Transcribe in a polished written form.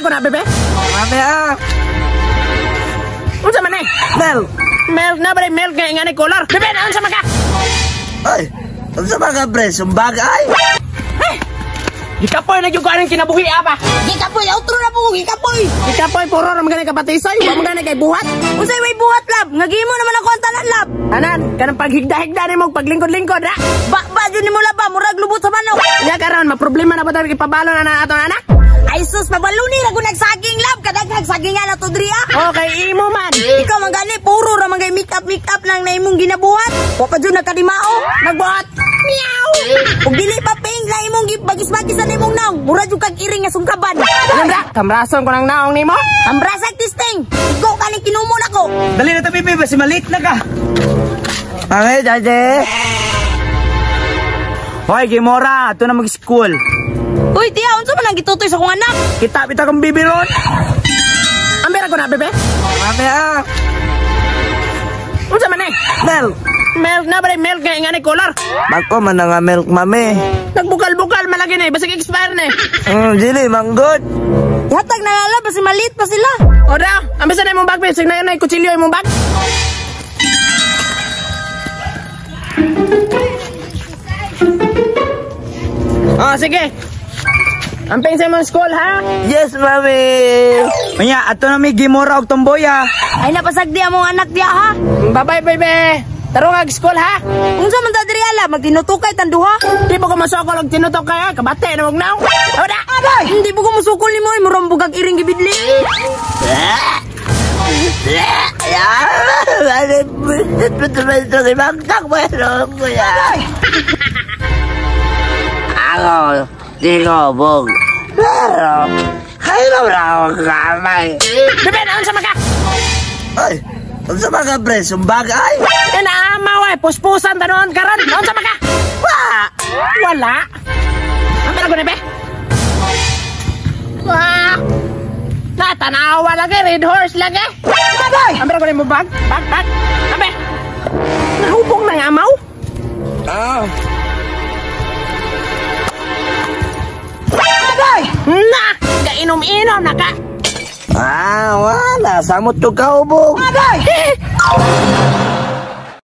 Ambera ko na, bebe. Mami ah. Unsa man eh? Milk. Milk na ba milk nga ingani color? Bebe, naon sa maka? Ay, unsa man ka pre? Sumbag ay. Gikapoy na gyud ko anang kinabuhi apa. Gikapoy, outro na po, gikapoy. Gikapoy puro ra man gani kapatisoy, wa man gani kay buhat. Unsay way buhat lab? Ngagimo naman ako ang tanan lab. Anan, kanang paghigda-higda nimo paglingkod-lingkod ra. Ba ba jud nimo lab, murag lubot sa manok. Nya karon maproblema na ba tayo ipabalon na atong anak? Ay sus, pabaluni ra gud nagsaging lab, kadaghag sagingan na to diri ah. Okay, imo man. Ikaw man gani puro ra man kay make up make up lang na imong ginabuhat. Wa pa jud nagkadimao. Nagbuhat. Meow. Ug dili pa paint na imong gibagis-bagis sa imong naong. Mura jud kag iring nga sungkaban. Ano kamrason ko nang naong nimo? Kamrasag testing. Igo ka ni kinumon ako. Dali na ta bebe, basi malit na ka. Mami, daddy. Hoy, Gimora, ato na mag-school. Uy, tiya, unsa man ang gitutoy sa akong anak? Kita bitaw kang bibi ron. Ambera ko na, bebe. Mami ah. Unsa man eh? Milk. Milk na ba milk nga ingani color? Bako man na nga milk, mami. Nagbukal-bukal malagi na eh, basig expire na eh. Dili manggod. Ihatag na lala, basi malit pa sila. O daw, ambisa na imong bag, bebe. Sige na na kutsilyo imong bag. Oh, sige. Amping sa imong school, ha? Yes, mami. Manya, ato na may Gimora og tomboya. Ay napasagdi among anak diya ha. Bye-bye, baby. Tarong ag school, ha? Unsa man ta diri ala, magtinutukay tanduha. Di ba ko masukol og tinutok kaya? Kabate na wag naong. O da! Hindi po ko musukol nimo, murong bugag iring gibidli. Ako, di ko bog. Pero, kayo na ako kamay. Bebe, naon sa maka? Ay, unsa man ka pre? Sumbag ay. Eh, naamaw eh. Puspusan tanon karon. Naon sa maka? Wa! Wala. Ang pera ko na, be? Wah! Natanawa lagi. Red horse lagi. Ang pera ko na mo bag. Bag, bag. Abe. Nahubog na nga amaw. Ah. Na! Kainom-inom na ka. Ah, wala. Samot to kaubog. Aday!